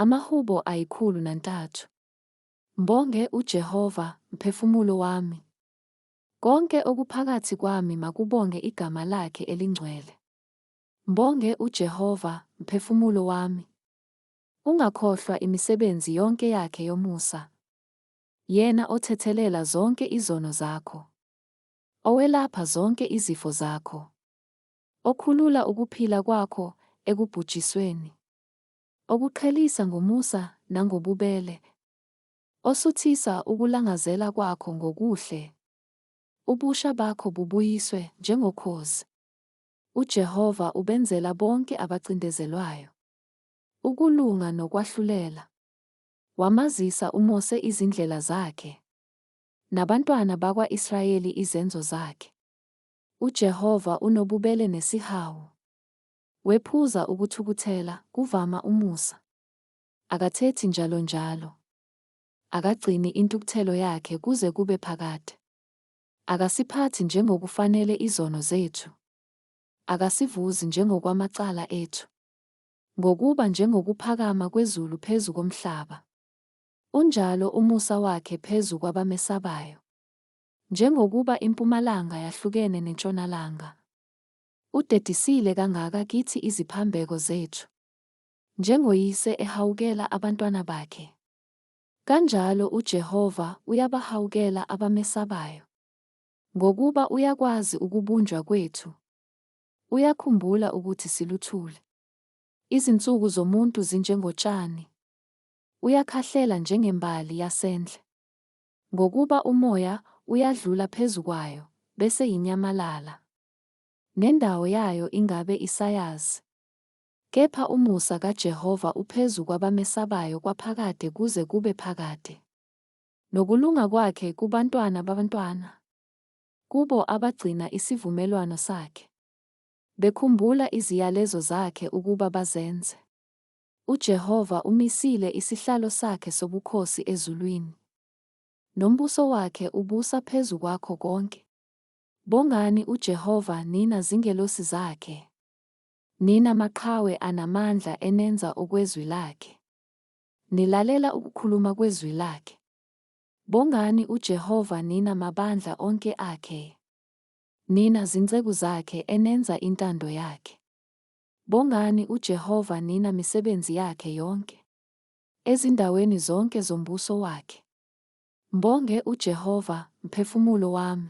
AmaHubo 103. Mbonge uJehova, mphefumulo wami. Konke okuphakathi kwami makubonge igama lakhe elingcwele. Mbonge uJehova, mphefumulo wami. Ungakhohlwa imisebenzi yonke yakhe yomusa. Yena othethelela zonke izono zakho. Owelapha zonke izifo zakho. Okhulula ukuphila kwakho ekubhujisweni. Okuqhelisa ngomusa nangobubele. Osuthisa ukulangazela kwakho ngokuhle. Ubusha bakho bubuyiswe njengokhozi. UJehova ubenzela bonke abacindezelwayo ukulunga nokwahlulela. Wamazisa uMose izindlela zakhe, nabantwana bakwa-Israyeli izenzo zakhe. UJehova unobubele nesihawu. Wephuza ukuthukuthela, kuvama umusa. Akathethi njalonjalo. Akagcini intukuthelo yakhe kuze kube phakade. Akasiphathi njengokufanele izono zethu. Akasivuzi njengokwamacala ethu. Ngokuba njengokuphakama kwezulu phezu komhlaba, unjalo umusa wakhe phezu kwabamesabayo. Njengokuba impumalanga yahlukene nentshonalanga, Udedisile kangaka kithi iziphambeko zethu. Njengoyise ehawukela abantwana bakhe, kanjalo uJehova uyabahawukela abamesabayo. Ngokuba uyakwazi ukubunjwa kwethu, uyakhumbula ukuthi siluthuli. Izinsuku zomuntu zinjengotshani, uyakhahlela njengembali yasendle. Ngokuba umoya uyadlula phezu kwayo, bese inyamalala. Nendawo yayo ingabe isayazi. Kepha umusa kaJehova uphezu kwabamesabayo kwaphakade kuze kube phakade. Nokulunga kwakhe kubantwana babantwana. Kubo abagcina isivumelwano sakhe. Bekhumbula iziyalezo zakhe ukuba bazenze. UJehova umisile isihlalo sakhe sobukhosi ezulwini. Nombuso wakhe ubusa phezu kwakho konke. Bongani uJehova nina zingelosi zakhe. Nina maqhawe anamandla enenza okwezwi lakhe. Nilalela ukukhuluma kwezwi lakhe. Bongani uJehova nina mabandla onke akhe. Nina zinceku zakhe enenza intando yakhe. Bongani uJehova nina misebenzi yakhe yonke. Ezindaweni zonke zombuso wakhe. Mbonge uJehova, mphefumulo wami.